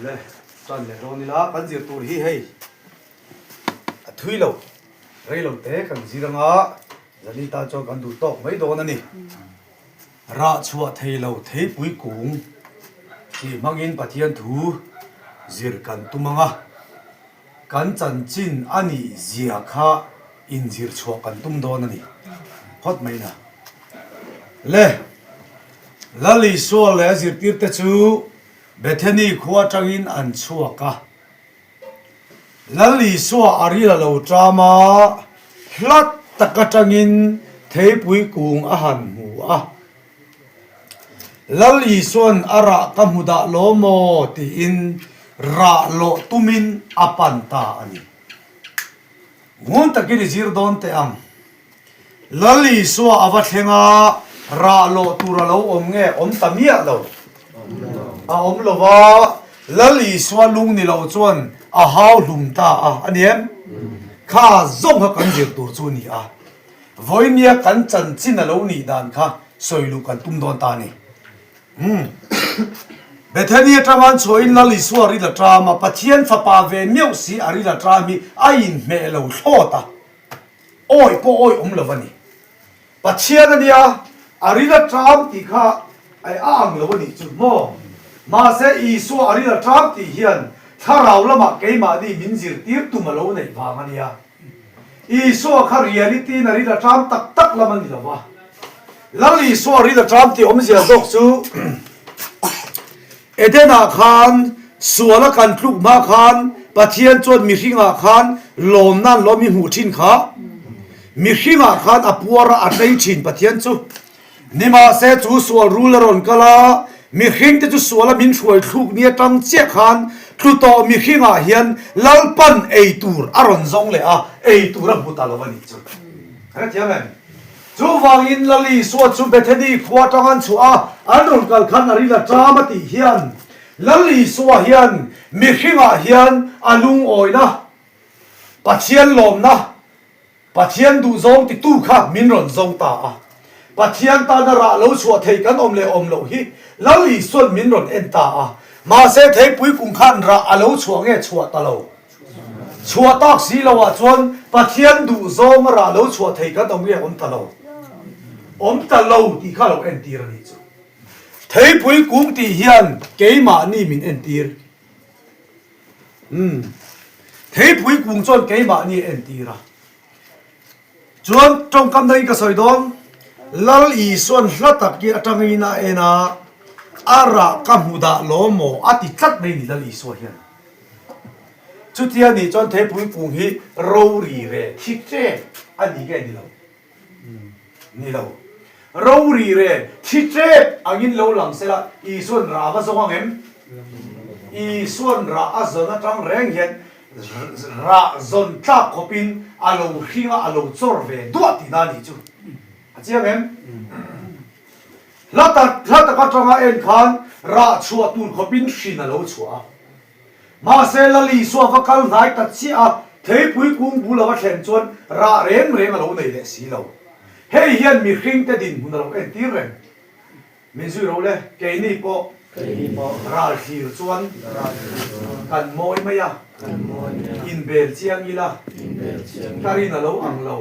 Le, tan leh dawn ila, kan zir tur hi hei a thui lo, rei lo te kan zir anga Zali tan chuan kan duh tawk mai dawn a ni. Rah chhuah thei lo theipui kung tih hmangin Pathian thu zir kan tum anga kan chanchin a nih zia kha inzir chhuah kan tum dawn a ni phawt mai na. Le, Lal Isua leh a zirtirte chu Bethany khua atangin an chhuak a. Lal Isua a ril a lo ṭam a, hlat tak aṭangin theipui kung a han hmu a. Lal Isua'n a rah ka hmu dah lo maw tiin rah lawh tumin a pan ta a ni. Ngun takin i zir dawn teh ang. Lal Isua a va thleng a, rah lawh tur a lo awm nge? Awm ta miah lo. A awm lo va, Lal Isua lung ni lo chuan a hau hlum ta a, a ni em? Kha zawng kha kan zir tur chu a ni a. Vawinia kan chanchin a lo nih dan kha sawi luh kan tum dawn ta a ni. Umm. Bethany atanga an chhuahin Lal Isua ril a ṭam a, Pathian fapa ve meuh si a ril a ṭam hi a inhmeh lo thlawt a. Awi pawh awi awm lo a ni. Pathian a nia, a ril a ṭam tih kha a ang lo a nih chu maw? Mahse Isua a ril a ṭam tih hian thlarau lamah keimahni min zirtir tum a lo neih vang a nia. Isua kha reality in a ril a ṭam tak tak lam a ni lo va. Lal Isua ril a ṭam tih awmzia zawk chu Eden-ah khan suala kan tluk hma khan Pathian chuan mihringah khan lawmna an lawm i hmuh thin kha. Mihringah khan a puar a, a tlei thin Pathian chu. Nimahse chu sual rul a rawn kal a, mihringte chu suala min hruai thluk ni atang chiah khan tlu tawh mihringah hian Lalpan ei tur a rawn zawng leh a, ei tur a hmu ta lo a nih chu. Hrethiam em? Chuvangin Lal Isua chu Bethany khua atang an chhuah a, an rawn kal khan a ril a ṭam a tih hian Lal Isua hian mihringah hian a lungawina, Pathian lawmna, Pathian duhzawng titu kha min rawn zawng ta a. Pathian tana rah lo chhuah thei kan awm leh awm loh hi Lal Isua'n min rawn en ta a. Mahse theipui kum khan rah a lo chhuah nge chhuah ta lo? Chhuah tak si lo ah chuan Pathian duh zawng a rah lo chhuah thei kan awm nge awm ta lo? Awm ta lo tih kha lo entir a nih chu. Theipui kung tih hian keimahni min entir. Umm. Theipui kung chuan keimahni a entir a. Chuan tawngkam dangin ka sawi dawn, Lal Isuan hla tak hi atangin a en a, a rah ka hmu dah lo maw a ti tlat mai ni Lal Isua hian. Chutia nih chuan theipui kung hi rori re thi ṭep a ni nge ni lo? Ni lo. Rori re thi ṭep angin lo lang sela Isuan rah va zawng ang em? Isuan rah a zawn atang reng hian Rah zawn tlak khawpin a lo hring a, a lo chawr ve duah tihna a nih chu. A chiang em? Hla tak hla tak atanga en khan rah chhuah tur khawpin hrin a lo chhuah a. Mahse Lali Isua va kal hnai ta chiah a, theipui kung bul a va thlen chuan rah reng reng a lo nei leh si lo. Hei hian mihringte dinhmun a lo entir reng. Min zui ro le, keini pawh ral thlir chuan kan mawi mai a, inbel chiang ila, ka rin a lo ang lo,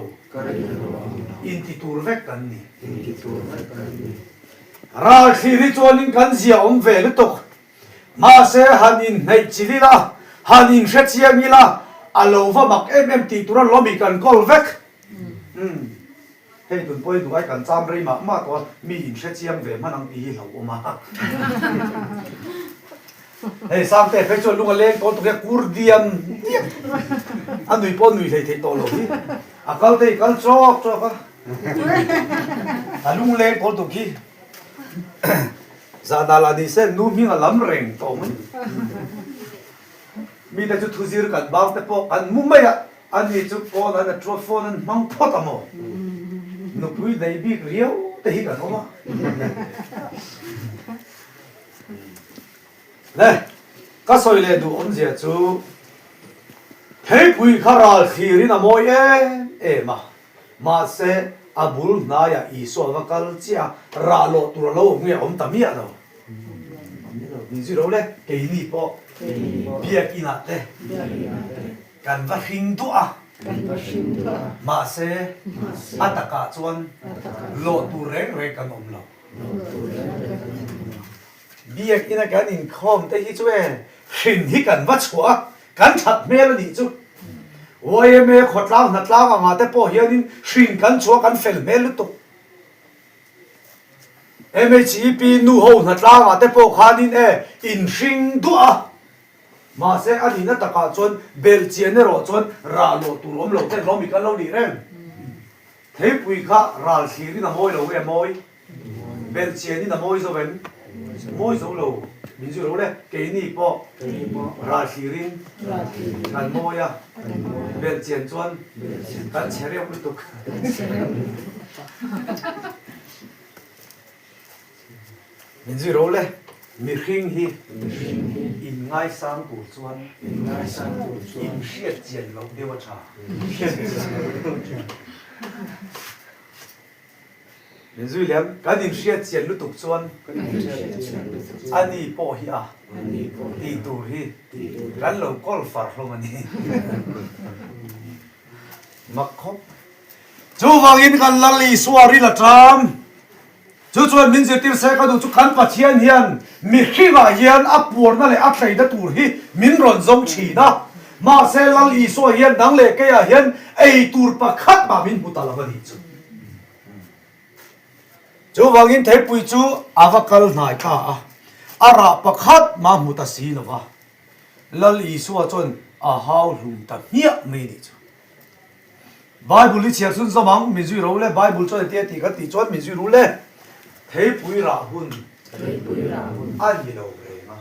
inti tur vek kan ni. Ral thlir hi chuanin kan zia awm ve lutuk, mahse han inhneih chil ila, han inhre chiang ila, a lo va mak em em tih tura lawmi kan kawl vek. Hei tun pawhin duhai kan cham rei mah mah tawh a, mi in hre chiang ve hman ang tih hi hlauhawm a. Hei Sangte phei chuan lung a leng tawn tuk hian kur diam diam a nui pawh nui hlei theih tawh lo hi. A kal te hi kal chawk chawk a, a lung leng tawn tuk hi. Zahdah lah ni se nu hming a lam reng tawh mai. Mite chu thuzir kan bang te pawh kan mu mai a. Ani chu phone an a ṭuat phone an hmang phawt a maw? Nupui nei bik riau te hi kan awm a. Le, ka sawi leh duh awmzia chu theipui kha ral thlirin a mawi em em a, mahse a bul hnaiah Isua va kal chiah a, rah lawh tur a lo awm nge a awm ta miah lo. Awm miah lo, min zui lo le, keini pawh. Biakinn ah te kan va hring duah a, mahse a takah chuan lawh tur reng reng kan awm lo. Biakinn a kan inkhawm te hi chu e hrin hi kan va chhuah a, kan that hmel a nih chu. Yma khawtlang hnatlang angah te pawh hianin hrin kan chhuah a kan fel hmel lutuk. MHEP nu ho hnatlangah te pawh khanin e inhring duah a, mahse a nihna takah chuan belhchian erawh chuan rah lawh tur awm lo ten hlawm i kan lo nih reng. Theipui kha ral thlirin a mawi lo nge a mawi? Belhchianin a mawi zo em? Mawi zo lo. Min zui ro le, keini pawh ral thlirin kan mawi a, belhchian chuan kan chhe reuh lutuk. Min zui ro le, mihring hi inngaisang tur chuan inhriatchian loh deuh a tha. Min zui lem, kan inhriat chian lutuk chuan a ni pawh hi a tih tur hi kan lo kawl far hlawm a ni. Mak khawp. Chuvangin kan Lal Isua ril a ṭam. Chu chuan min zirtir se ka duh chu kan Pathian hian mihringah hian a puarna leh a tleina tur hi min rawn zawng thin a. Mahse Lal Isua hian nang leh keiah hian ei tur pakhat mah min hmu ta lo a nih chu. Chuvangin theipui chu a va kal hnai ta a, a rah pakhat mah hmu ta si lo va. Lal Isua chuan a hau hlum ta hmiah mai a nih chu. Bible hi chhiar chhun zawm ang, min zui ro le, Bible chuan engtia tih kan tih chuan min zui ru le. Theipui rah hun a ni lo reng a.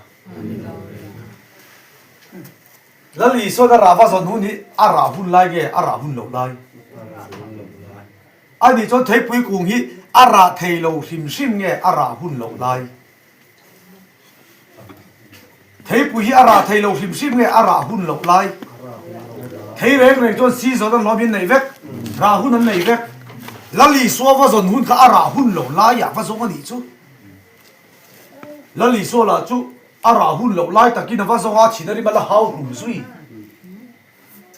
Lal Isuan a rah va zawn hun hi a rah hun lai nge a rah hun loh lai? A nih chuan theipui kung hi a rah thei lo hrim hrim nge a rah hun loh lai? Theipui hi a rah thei lo hrim hrim nge a rah hun loh lai? Thei reng reng chuan season an hlawm hi an nei vek, rah hun an nei vek. Lal Isua va zawn hun kha a rah hun loh laiah va zawng a nih chu. Lal Isua lah chu a rah hun loh lai takin a va zawng a, a thin a rim a la hau hlum zui.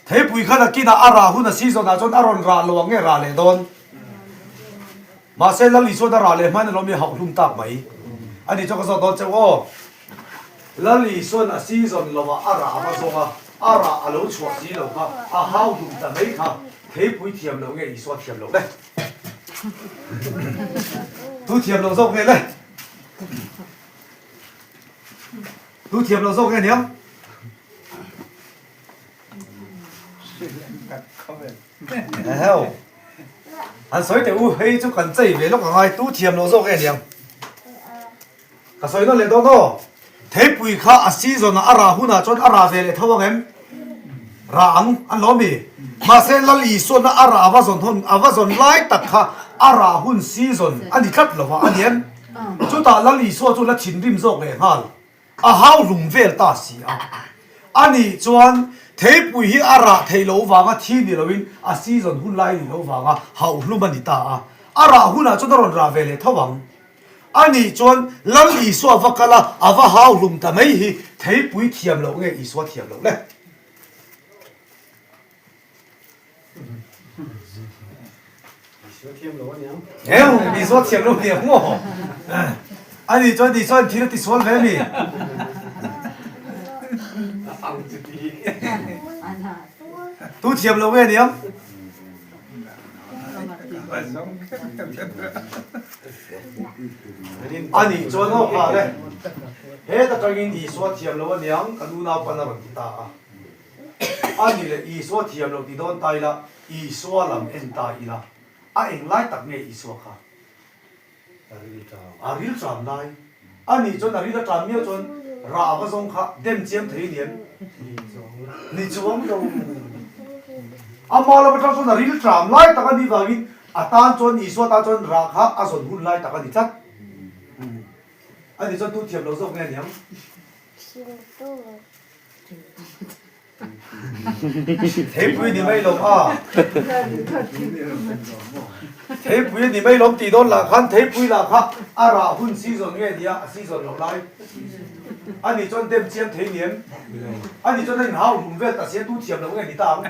Theipui kha nakinah a rah hun a season ah chuan a rawn rah lo ang nge rah leh dawn. Mahse Lal Isuan a rah leh hmain alawm i hauh hlum tak mai. Ani chuan ka zawt dawn cheu aw. Lal Isuan a season lo ah a rah a va zawng a, a rah a lo chhuah si lo kha a hau hlum ta mai kha theipui thiam lo nge Isua thiam lo le. Tu thiam lo zawk nge le? Tu thiam lo zawk nge niang? Heo. An sawi teh u, hei chu kan chei ve lawk angai, tu thiam lo zawk e niang. Ka sawi nawn leh dawn aw. Theipui kha a season ah a rah hunah chuan a rah ve leh tho ang em? Rah ang, an lo mi. Mahse Lal Isuana a rah a va zawn hawn, a va zawn lai tak kha a rah hun season a ni tlat lo a, a ni em? Chutah Lal Isua chu la thinrim zawk leh nghal. A hau hlum vel ta si a. Ani chuan theipui hi a rah theih loh vanga thi ni loin a season hun lai ni loh vanga hauh hlum a ni ta a. A rah hunah chuan a rawn rah ve leh tho ang. Ani chuan Lal Isua va kal a, a va hau hlum ta mai hi theipui thiam loh nge Isua thiam loh le? Heu, Isua thiam lo nia maw? Ani chuan Isuain thil a ti sual ve mi? Tu thiam lo nge niang? Ani chuan aw kha le, heta tangin Isua thiam lo aniang kan unaupan a rawn ti ta a. A ni leh Isua thiam lo ti dawn ta ila, Isua lam en ta ila, a eng lai tak nge Isua kha? A ril ṭam lai. A nih chuan a ril a ṭam miau chuan rah va zawng kha dem chiam thei ni em? Ni chuang lo. Ama lam aṭang chuan a ril ṭam lai tak a nih vangin a tan chuan Isua tan chuan rah kha a zawn hun lai tak a ni tlat. A nih chuan tu thiam lo zawk nge aniang? Theipui ni mai lawm a. Theipui ni mai lawm tih dawn lah khan theipui lah kha a rah hun season nge nia a season loh lai. Ani chuan dem chiam thei ni em? Ani chuan a inhau hlum vel ta sia tu thiam loh nge ni ta ang?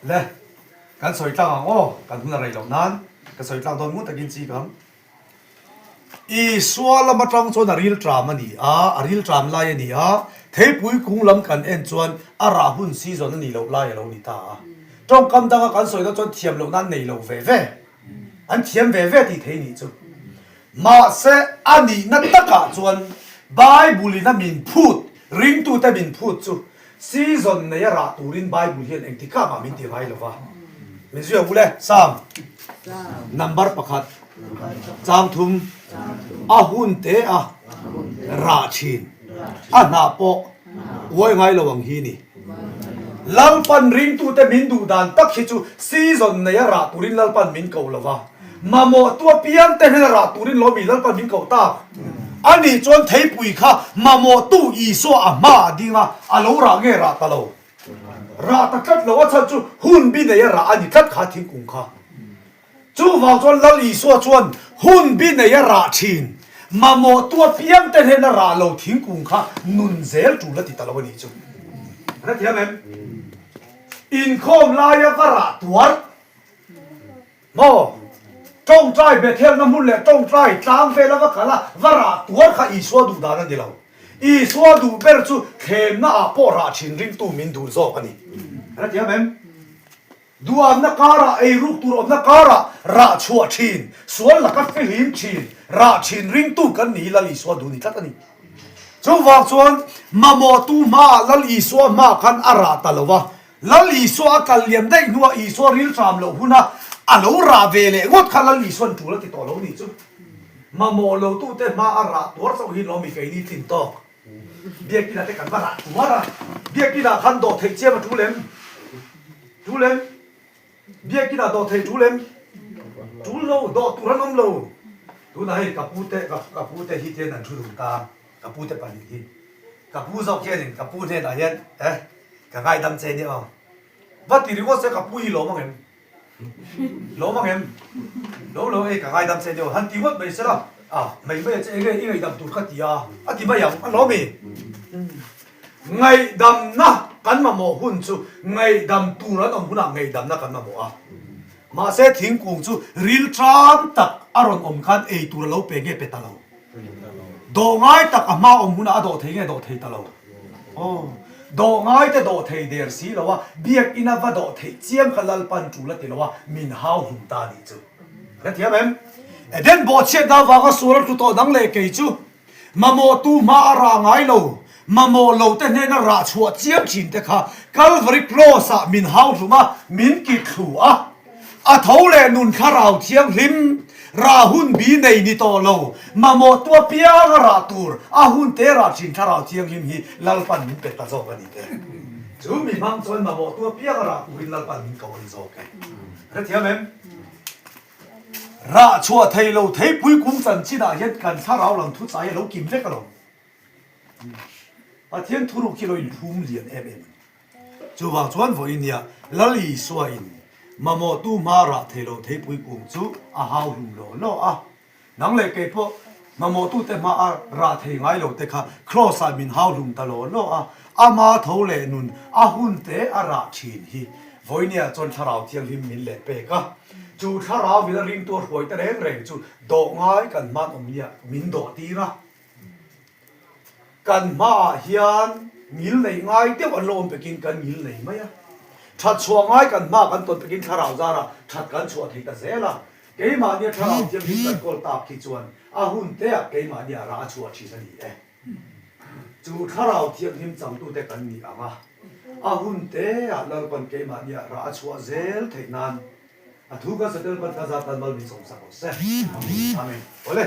Le, kan sawi tlang ang aw, kan hun a rei loh nan ka sawi tlang dawn ngun takin chi ka ang. Isua lam atang chuan a rilṭam a ni a, a rilṭam lai a ni a, theipui kung lam kan en chuan a rah hun season a nih loh lai a lo ni ta a. Tawngkam danga kan sawina chuan thiam lohna an nei lo ve ve, an thiam ve ve tih thei nih chu. Mahse a nihna takah chuan Bible in a min phut, ringtute min phut chu Season nei a rah turin Bible hian engtikah mah min ti ngai lo va. Min zui ang u le, Psalm number pakhat, chang thum, a hun te a rah thin, a hnah pawh uai ngai lo ang hi ni. Lalpan ringtute min duh dan tak hi chu season nei a rah turin Lalpan min ko lo va. Mamawh tu apiang te hnena rah turin lo mi Lalpan min koh tak a nih chuan theipui kha mamawh tu Isua a hma a ding a, a lo rah nge rah ta lo? Rah ta tlat lo, a chhan chu hun bi nei a rah a ni tlat kha thingkung kha. Chuvang chuan Lal Isua chuan hun bi nei a rah thin, mamawh tu apiang te hnena rah lo thingkung kha nun zel tul a ti ta lo a nih chu. Hrethiam em? Inkhawm laia va rah tuar. Maw? Tawngtai Bethelna hmun leh tawngtai tlang vela va kal a, va rah tuar kha Isua duh dan a ni lo. Isua duh ber chu thlemna ah pawh rah thin ringtu min duh zawk a ni. An a ti em em? Duamna karah, eiruk tur awmna karah rah chhuah thin, sual laka fihlim thin, rah thin ringtu kan ni hi Lal Isua duh ni tlat a ni. Chuvang chuan mamawhtu hmaah Lal Isua hmaah khan a rah ta lo va, Lal Isua a kal liam daih hnuah Isua rilṭam loh huna a lo rah ve leh ngawt kha Lal Isua'n ṭul a ti tawh lo nih chu. Mamawh lotute hma a rah tuar chauh hi lawmi keini tlin tawk. Biakina te kan va rah tuar a, Biakina khan dawh theih chiam a ṭul em? Ṭul em? Biakina dawh theih ṭul em? Ṭul lo, dawh tur an awm lo. Tunah hei ka pute, ka pute hi tian an ṭhu dun ta, ka pute pahnih hi. Ka pu zawk hianin ka pu hnenah hian eh ka ngaidam che nia aw. Va ti ringawt se ka pu hi lawm ang em? Lawm ang em? Lawm lo ei ka ngaidam che nia aw han ti ngawt mai sela ah mai mai a che enge i ngaihdam tur ka ti a a ti mai ang a lawm i. Ngaihdamna kan mamawh hun chu ngaihdam tur an awm hunah ngaihdamna kan mamawh a. Mahse thingkung chu rilṭam tak a rawn awm khan ei tur a lo pe nge pe ta lo. Dawh ngai tak a hma awm hunah a dawh thei nge dawh thei ta lo? Aw, dawh ngai te dawh thei der si lo a, biakinn a va dawh theih chiam kha Lalpan tul a ti lo a, min hau hlum ta a nih chu. Ka thiam em? Eden bawhchhiatna avanga sual a tlu tawh dang leh kei chu Mamawhtu hma a rah ngai lo, mamawh lo te hnena rah chhuah chiam thin te kha Calvary Cross ah min hau hlum a, min kit thlu a. A tho leh nun thlarau thianghlim, rah hun bi nei ni tawh lo, mamawhtu apianga rah tur a hun te rah thin thlarau thianghlim hi Lalpan min pe ta zawk a ni te. Chu mi hmang chuan mamawhtu apianga rah turin Lalpan min ko a ni zawk e. Hrethiam em? Rah chhuah thei lo theipui kung chanchinah hian kan thlarau lam thu chai a lo kim vek alawm. Pathian thuruk hi lo inphum lian em em a ni. Chuvang chuan vawiin Lal Isua in mamawhtu hma rah thei lo theipui kung chu a hau hlum law law a. Nang leh kei pawh mamawhtute hma a rah thei ngai lo te kha Kraws ah min hau hlum ta law law a, ama tho leh nun a hun te a rah thin hi Vawinia chuan Thlarau Thianghlim min leh pek a. Chu Thlarau vin a ringtu a hruai te reng reng chu dawh ngai kan hman awm nia min dawh tir a. Kan hmaah hian ngil neih ngai deuh an lo awm pekin kan ngil nei mai a. That chhuah ngai kan hma kan tawn pekin Thlarau zarah that kan chhuah thei ta zel a. Keimahnia Thlarau Thianghlim kan kawl tak khi chuan a hun teah keimahnia rah a chhuah thin a ni e. Chu Thlarau Thianghlim changtute kan ni ang a, a hun teah Lalpan keimahnia rah a chhuah zel theih nan a thu kan satel pan kha zat tan mal min sawmsak rawh se. Amen. Awle.